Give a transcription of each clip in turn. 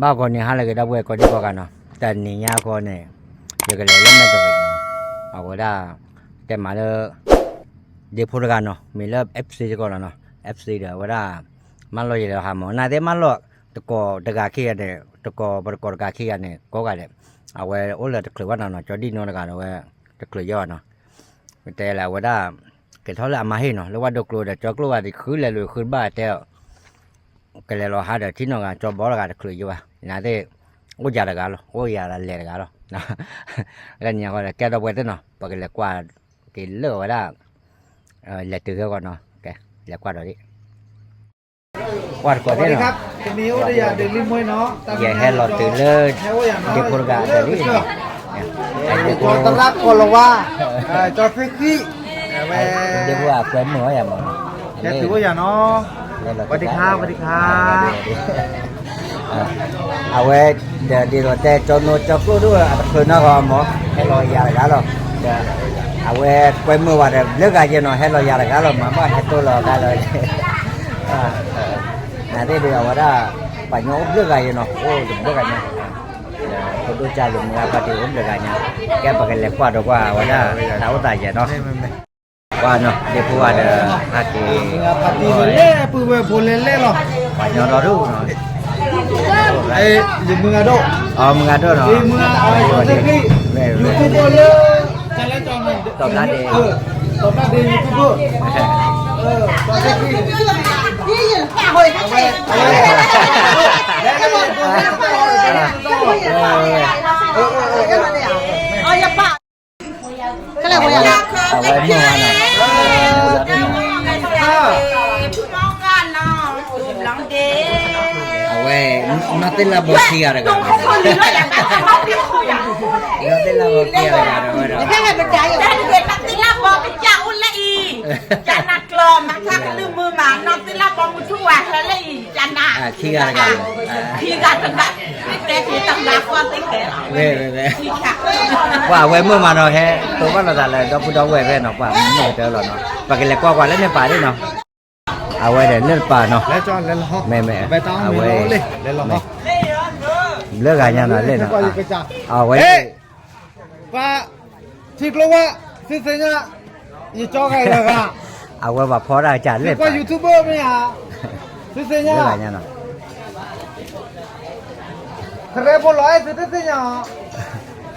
ဟါခီန့ၣ် ဟါလၢအဂ့ၤ ဒီပုၢ်ဝဲၢ်ကိးဒံကိးဂၤနီၤ, တနံၤညါဃီန့ၣ် ယကလဲၤလၢမဲၢ်တရံး, အဝဲဒၣ် တဲမးလၢ ဒ့ဖိတဂၤနီၤ, မ့ၢ်လၢ FC စ့ၢ်ကီးလီၤနီၤ, FC ဒီးအဝဲဒၣ် မၢလီၤယလဲၤဟးမး နာ်သ့ၣ်မၢလီၤ တကိးတဂၤခံဂၤန့ၣ် တကိးပတကိးတဂၤခံဂၤန့ၣ် ကိးဂၤဒဲး, အဝဲအိၣ်လၢတချုးဘၣ်နီၤနီၤ, ကၠီဒံၣ်နိတဂၤဒီးဝဲ တချုးယဲၢ်ဘၣ်နီၤ, တဲလၢအဝဲဒၣ် ကဲထီၣ်လၢအမါဟ့ၣ်နီၤ, လၢဝၣ်ဒိကျိဒီးကၠီကျိဘၣ် တဃုလဲၤလိာ်ဃုတဘၣ်တဲ ကလဲၤလီၤဟးဒီးထံၣ်နီၢ်ဂၤ ကၠီဘီတဂၤတချုးယဲၢ်ဘၣ်, နာ်သ့ၣ် အိၣ်ယၤတဂၤလီၤ, အိၣ်ယၤလဲၤတဂၤလီၤ, လၢညါဃီဒီး ကဲဒီပုၢ်ဝဲၢ်သ့ၣ်နီၤ, ပကလဲၤကွၢ်က့ၤလၢအဝဲဒၣ် လဲၤတုၤခဲဂီၢ်နီၤ, ကဲ လဲၤကွၢ်ဒီးဒ် ကွၢ်တကိးသ့ၣ်နီၤ, ယဟဲလီၤတုၤလၢ ဒ့ဖိတဂၤအတၢ်လံ, ဒ့ဖိကီၢ်လီၤဝါ, ကၠီသ့ၣ်ဃံ, ဒ့ဖိအကွဲမုာ်ဝဲယၤမး, ဟဲတုၤအိၣ်ယၤနီၤ, ဝၤဒံခါ ဝၤဒံခါ အဝဲ ဒီးဒ်သိးတဲကၠီနိကၠီကျိဒိၣ်အတချုးနီၢ်ဂီၤမး ဟဲလီၤယၤတဂၤလီၤ, ဒီး အဝဲကွဲမုာ်ဝဲဒီးဘျုးဂၤယဲၢ်နီၤ, ဟဲလီၤယၤတဂၤလီၤ, မၤဘၣ်ဟဲတိၢ်လီၤတၢ်လီၤ, နာ်သ့ၣ်ဒုးအဝဲဒၣ် ပှၤညီအိၣ်ဘျုးဂၤယဲၢ်နီၤ, အိၣ်တဘျုးဂၤညါ, ဒီးဖိဒိၣ်ကၢ်လံၤမုၢ်ဂၤဖါတံၢ်အိၣ်ဘျုးဂၤညါ, ကဲပကလဲၤကွၢ်ဒီးကွၢ်အဝဲဒၣ် တၢ်အိၣ်သးယဲၢ်နီၤ ကွၢ်နီၤ ဒ့ဖိဂၤဒီး ဟဲက့ၤ ပှၤညီဒီဒူၣ်နီၤ, ယမုၢ်ဂၤဒိၣ်, အမုၢ်ဂၤဒိၣ်နီၤ, မ့ၢ် YouTube လၢ တီၤဘျါဒ့, တီၤဘျါဒ့ YouTube, အဝဲမုာ်ဝဲနီၤ, အဝဲ နီၢ်သ့ၣ်လၢဘီခံဂၤတဂၤ, နီၢ်သ့ၣ်လၢဘီခံဂၤတဂၤဒီးဝဲဒီး နီၢ်သ့ၣ်လၢဘီကစၢ်အိၣ်လၢအံၤ, ကနၣ်ကျီ မၤသးကလုၢ်မုာ်မး, နီၢ်သ့ၣ်လၢဘီမုၢ်ထူၣ်ဝဲဟဲလၢအံၤ, ကနၣ် ခံဂၤတဂၤ, ခံဂၤတဂၤ, သ့ၣ်တဲက့ၤတဂၤဃီသ့ၣ်တဲ, ပှၤအဝဲမုာ်မးနီၤ, ဟဲတိၢ်ဘၣ်လိာ်သးလၢဒီပုၢ်ဒီဝဲၢ်ဖဲနီၤ, ပှၤမုာ်ကတၢၢ်လီၤနီၤ, ပကလဲၤကွၢ်ကွၢ်လၢန့ၣ်ပာ်ဒ်နီၤ, အဝဲဒီးလၢတပၤနီၤ, မ့ၢ်မ့ၢ်, အဝဲ ဘျုးဂၤညါနီၤလၢနီၤ, အဝဲ ပှၤ ထံကျိဝဲ သုသ့ၣ်ညါ ယကၠီဂၤဂၤ, အဝဲပှၤဖီတၢ်ကစၢ်လၢ ကွၢ် YouTube မ့ၢ်ဧါ, သုသ့ၣ်ညါ လၢဂၤညါနီၤ, ကရၢဖိလီၤအဲၣ်သုတသ့ၣ်ညါ,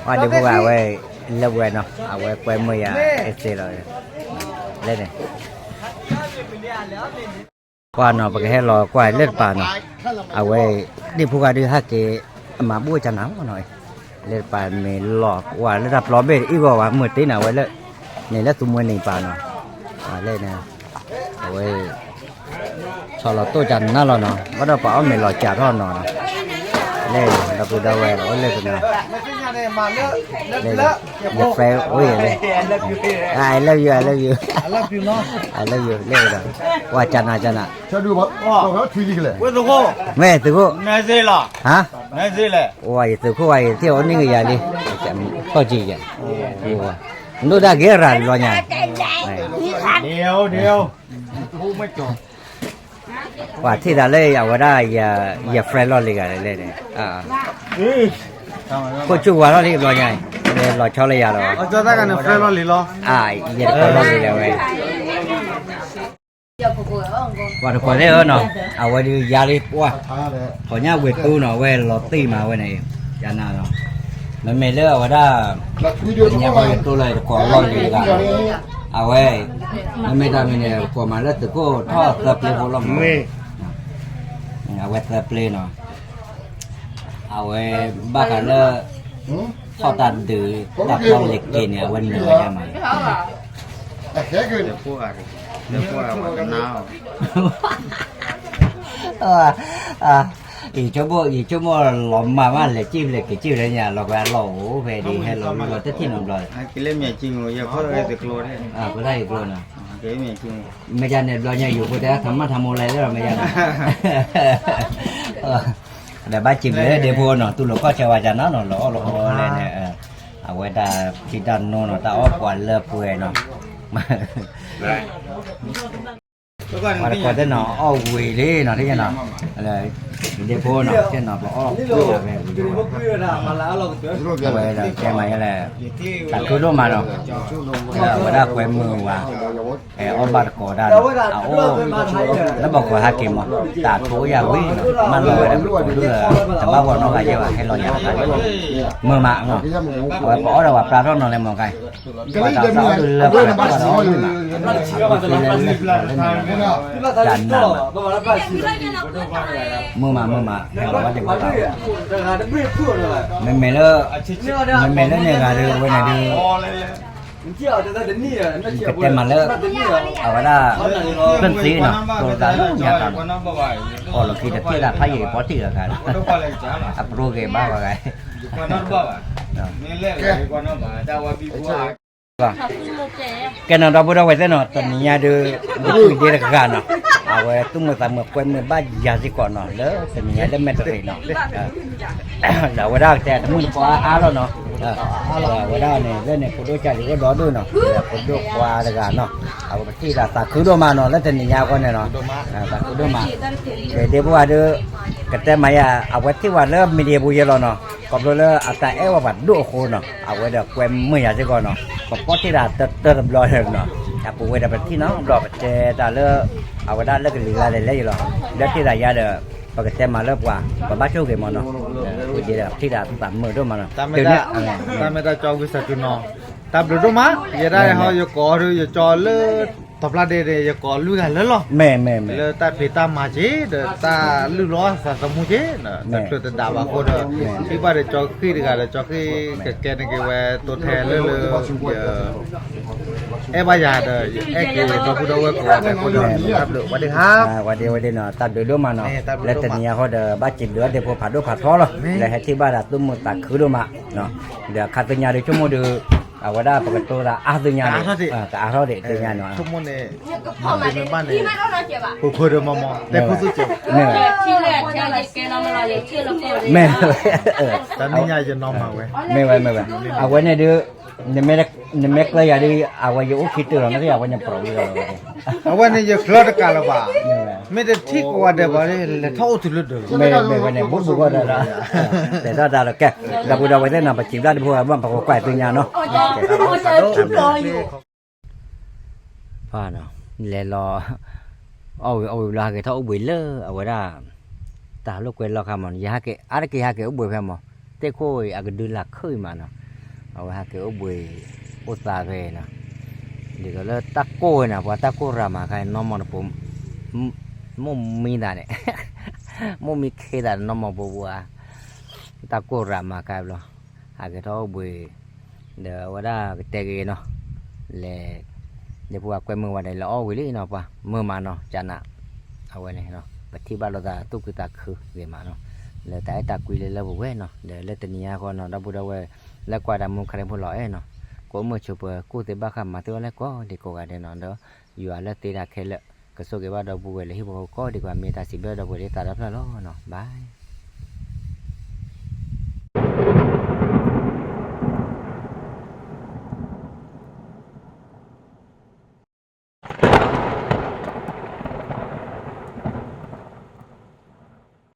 ပှၤဒ့ဖိဂၤဝဲ လၢဝဲနီၤ အဝဲကွဲမုာ်ယၤ အဲၣ်သ့လီၤ, လဲၣ်န့ၣ် ကွၢ်နီၤ ပကဟဲလီၤကွၢ်လၢတပၤနီၤ, အဝဲ ဒ့ၣ်ဖိဂၤဒုးဟဲက့ၤ အမၤဘူၣ်ကနၤမနီၤ, လၢတပၤမ့ၢ်လီၤကွၢ်လၢတၢ်ပျီဘ့ၣ်အံၤဂီၢ်ဝဲ မုၢ်တ့နၤဝဲလၢ န့ၣ်လၢသူမွဲန့ၣ်ပၤနီၤ, လၢန့ၣ် အဝဲ ဆီၣ်လီၤတိၢ်ကနၤလီၤနီၤ, ဘၣ်ဒီးပှၤအီၣ်မ့ၤလီၤစှၤထီၣ်နီၤ, လၢဒီပုၢ်ဒီဝဲၢ်အိၣ်လၢတနီၤ လၢ ယ friend အိၣ်ယၤလၢ I love you, I love you, I love you လၢဒီး ပှၤကနၤကနၤ မ့ၢ်သုးခိၣ် ဟါ ယသုးခိၣ်ဝဲ ယထံၣ်အိၣ်န့ၢ်ကယၤလံ ထီၣ်ကံယၤ နဒိၣ်ဒၣ်က့ၤရၤလီၤညါ ပှၤထံၣ်သးလၢအဝဲဒၣ် ယ friend လီၢ်လံၤဂၤလဲၣ်န့ၣ် ခိၣ်ဆူၣ်ဝါထီၣ်လံဘျီညါအံၤ လီၤဆီလၢယၤလီၤ ယတကိးလီၢ်လံၤလၢၤဝဲ ပှၤတကိးသ့ၣ်ဧၢနီၤ အဝဲဒုးယါလံပှၢ် ထီၣ်ညါဝ့ၢ်တူနီၤ အဝဲလီၤတံၢ်မးဝဲန့ၣ် ယနၤနီၤ မ့မ့ၢ်လၢအဝဲဒၣ် ညါပှၤယတိၢ်လၢယတကိးလီၢ်လံၤဂၤ အဝဲ မ့မ့ၢ်တၢ်မံၤန့ၣ် ကိးမးလၢသုးခိၣ်ထီၣ်သၢပျ့ဖိလီၤမး အဝဲသၢပျ့နီၤ အဝဲဘၣ်ဃးလၢ ထီၣ်တၢ်ဒုး တၢ်ဖျီလဲၤက့ၤန့ၣ် အဝဲနုာ်ဝဲဒၣ်မး ယဆိကမိၣ် ယဆိကမိၣ်လီၤမၢ်မး လဲၤကံၣ်လဲၤက့ၤကံၣ်လဲၣ်ညါ လီၤကွဲအလီၢ်အိၣ်ဖဲဒ်ဟဲလီၤလီၤတထံၣ်နီတဘျီ ကလမ့ၢ်ကံၣ်မူ ယဖိတဂၤသုးကျိန့ၣ် ဖိတဂၤယကျိနီၤ မ့ၢ်ယၤန့ၣ်ဘျီညါ ယိၤဖိတဲထမၣ်ထမူလဲၣ်လၢမ့ၢ်ယၤနီၤ ဒီးဘၣ်စံးဘျုးဒ့ဖိနီၤ တူၢ်လိာ်ခီၣ်ဆၢဝဲကနၤနီၤ လီၤအီၣ်လီၤအီလဲၣ်န့ၣ် အဝဲတၢ်ဖံးတၢ်နိနီၤ တၢ်အီၣ်ပှၤလၢပှဲၤနီၤ ပှၤတကိးသ့ၣ်နီၤ အီၣ်ဝံၤလံနီၤ ထံၣ်နီၤ ဒ့ဖိနီၤ ကဲနီၤ ပအီၣ်ဖှိၣ်ဝဲဝံၤဒီး အဝဲဒၣ်ကဲမးယဲလဲၣ်, သးခုဒိၣ်မးနီၤ, လၢအဝဲဒၣ်ကွဲမုာ်ဝဲ ဟဲအီၣ်ဘၣ်တကိးဒၣ်နီၤ, အအိၣ်လၢဘီခိးဟဲက့ၤမး, တၢ်ထိယၤဝံၤနီၤ, မၢလီၤဝဲဒၣ်ပကိးဒုၣ်ဒီး တဘၣ်ဂီၤနီတဂၤယဲဘၣ် ဟဲလီၤယၤတဂၤ, မုာ်မးနီၤ, အဝဲပအီၣ်ဒီးပှၤပျၢ်ထီၣ်နီၤလဲၣ်မးကါ ပှၤသးသးအီၣ်ဒုးလၢပှၤတပှၢ်ဒီးအီၣ်မုာ်မး, အဝဲသ့ၣ်လၢလၢလၢန့ၣ် တၢ်နးမး, မုာ်မးမုာ်မး ဟဲလီၤဘၣ်ဒ့ဖိသး, မ့မ့ၢ်လၢ, မ့မ့ၢ်လၢန့ၣ်ဂၤဒုး အဝဲန့ၣ်ဒုး ကတဲမးလၢ အဝဲဒၣ် သ့ၣ်နီၤ ကျိသးလၢညါသးနီၤ, အီၣ်လီၤခံတထံၣ်သးဖးယံာ်ကပီၤထံၣ်လီၤခါ, အပရိဂ့ၤဘၣ်ဝဲဂၤ, ကဲနီၤ ဒီပုၢ်ဒီဝဲၢ်သ့ၣ်နီၤ တနံၤညါဒုး ဒုးကွံာ်ဒ့တဂၤနီၤ, အဝဲသူၣ်မုာ်သးမုာ်ကွဲမုာ်ဘၣ်ယၤစ့ၢ်ကီးနီၤ လၢတနံၤညါလၢမဲာ်တရ့းနီၤ ဒီးအဝဲဒၣ်ကတဲတမုၣ်တကိးအါအါလီၤနီၤ, ဒီးအဝဲဒၣ်န့ၣ် လၢန့ၣ်ဖိဒိၣ်ကၢ်လံၤအိၣ်ဒီဒိၣ်နီၤ, ဒီးဖိဒိၣ်ခွါတဂၤနီၤ, အဝဲပထံၣ်သးသးခုဒိၣ်မးနီၤ လၢတနံၤညါအဃိန့ၣ်နီၤ, သးခုဒိၣ်မး, ဒီးဒ့ဖိဝဲဒုး ကတဲမးယၤ အဝဲထံၣ်ဝဲလၢ media ပူၤယဲလီၤနီၤ, ခီဖျိလၢအတၢ်အဲၣ်ဝဲပှၤဒိၣ်အဃိနီၤ, အဝဲဒီးကွဲမုာ်ယၤစ့ၢ်ကီးနီၤ, ပပီၢ်ထံၣ်သးတတၢတဘျီနီၤ, အပူၤဝဲဒီးပထံၣ်နီတဘျီ ပတဲတၢ်လၢ အဝဲဒၣ်လၢကလံၤကျါလဲၤလဲၤယံၤလီၤ, လၢထံၣ်သးယါဒီး ပကတဲမးလၢပှၤ ပဘၣ်ဆိၣ်ဂ့ၤမးနီၤ, ဒီးထံၣ်သးသးမုာ်ဒိၣ်မးနီၤ, တၢ်မ့ၢ်တၢ်ကၠီဝံသးစူၤနီၤ, တၢ်ဘျုးဒိၣ်မး, ယဲဒၣ်ဟီယကိးဒုး ယကၠီလၢ တီၤဖျါဒ့န့ၣ် ယကိးလွံၢ်ဂၤလၢလီၤ, လၢတၢ်ဖံးတၢ်မၤက့ၤ ဒီးတၢ်လုၢ်လီၤသးသမူက့ၤ, တချုးတဒၣ်ဘၣ်အဃိဒီး ထံၣ်ဘၣ်ဒီးကၠီဃံတဂၤဒီး ကၠီဃံကကဲန့ၢ်က့ၤဝဲတိၤထဲလၢလၢ အဲၣ်ဘၣ်ယၤဒီး ယအဲၣ်က့ၤဒီပုၢ်ဒီဝဲၢ်ကိးဂၤဒဲးအဃိဒီး တၢ်ဘျုးဝဲဒၣ်ဟါ, ဝဲဒၣ်ဝဲဒၣ်နီၤ တၢ်ဘျုးဒိၣ်မးနီၤ, လၢတနံၤအံၤအဃိဒီး ဘၣ်စံးဘျုးအီၤဒ့ဖိဖးဒိၣ်ဖးထီလီၤ, လၢဟဲထံၣ်ဘၣ်ဒီးသူၣ်မုာ်သးခုဒိၣ်မး, ဒီးအခါသ့ၣ်ညါဒုးဆိကမိၣ်ဒုး အဝဲဒၣ်ပကတိၤသးအါသ့ၣ်ညါနီၤ, ကအါထီၣ်ဒံးသ့ၣ်ညါနီၤ, ဆိကမိၣ်န့ၣ် မ့ၢ်ဘၣ်န့ၣ် ပဖိဒီးမၤမၤ တဲဖိသူၣ်ကဲး, မ့ၢ်ဝဲ, မ့ၢ်ဝဲ, အဝဲန့ၣ်ဒုး နမ့ၢ်ကျၢၤယၤဒုး အဝဲယအိၣ်ခံတုၤလီၤ မ့ၢ်အဝဲန့ၣ်ပျီလီၤ, အဝဲန့ၣ်ယကျၢၤတကးလၢၤဘၣ်, မ့ၢ်တထံၣ်ကိးဂၤဒဲးဘၣ် လဲၤထီၣ်အိၣ်တုၤလၢဒၢးလီၤ, မ့ၢ်ဝဲန့ၣ် ဘူးဘူးဂီၢ်ဒီး တဲထီၣ်တၢ်လီၤကဲ, ဒီပုၢ်ဒီဝဲၢ်သ့ၣ်နီၤ ပစံးဘျုးဒ့ဖိအဘၣ် ပကကွၢ်သ့ၣ်ညါနီၤ လဲၤလီၤ အီၣ်ဝံၤအီၣ်ဝံၤဘျီ ဟဲက့ၤထီၣ်အိၣ်ဘှံးလၢအဝဲဒၣ် တၢ်လိာ်ကွဲလီၢ်ခါမး ယဟဲက့ၤအါတက့ၢ် ဟဲက့ၤအိၣ်ဘှံးဖဲမး သ့ၣ်ခိၣ်အံၤအကဒုလာ်ခုၣ်အံၤမးနီၤ, အဝဲဟဲက့ၤအိၣ်ဘှံး အိၣ်သးဖဲနီၤ, ဒ်သိးလၢတၢ်ကိၢ်ဝဲနီၤ ပှၤတၢ်ကိၢ်ရၤမးခါ နီၢ်မီၢ်တပိၤ မိၢ်မံသးန့ၣ် မိၢ်မံခ့သးနီၢ်မီၢ်ပိၤပှၤ တၢ်ကိၢ်ရၤမးခါဘျီ ဟဲက့ၤထီၣ်အိၣ်ဘှံး ဒီးအဝဲဒၣ်ကတဲက့ၤနီၤ, လဲၤ ဒ့ဖိအကွဲမုာ်ဝဲဒီး လဲၤအီၣ်ဝံၤလံနီၤ ပှၤမုာ်မးနီၤ ကနး အဝဲန့ၣ် ပထံၣ်ဘၣ်လိာ်သးသူၣ်ခုသးခုဂ့ၤမးနီၤ, လၢတၢ်အဲၣ်တၢ်ကွံလၢလၢပဝဲနီၤ ဒီးလၢတနံၤညါဃီနီၤ ဒီပုၢ်ဒီဝဲၢ် လၢကွၢ်တၢ်မူခါရံဖိလီၤအဲၣ်နီၤ, ကိးမုၢ်ဆိပၢၤ ကိၢ်သ့ဘၣ်ဃးမၤသ့အီၤလဲၣ်ကိးဒံးကိးဂၤဒဲးနီၤ ဒီးယွၤလၢသ့တၢ်ခဲလၢာ် ကဆိၣ်ဂ့ၤဘၣ်ဒီပုၢ်ဝဲၢ်လၢဟံၣ်ဖိဃီဖိကိးဒံး ကွၢ်မ့ၢ်တၢ်စံးဘျုးဒီပုၢ်ဝဲၢ်လၢသးဒီဖျၢၣ်လီၤနီၤ bye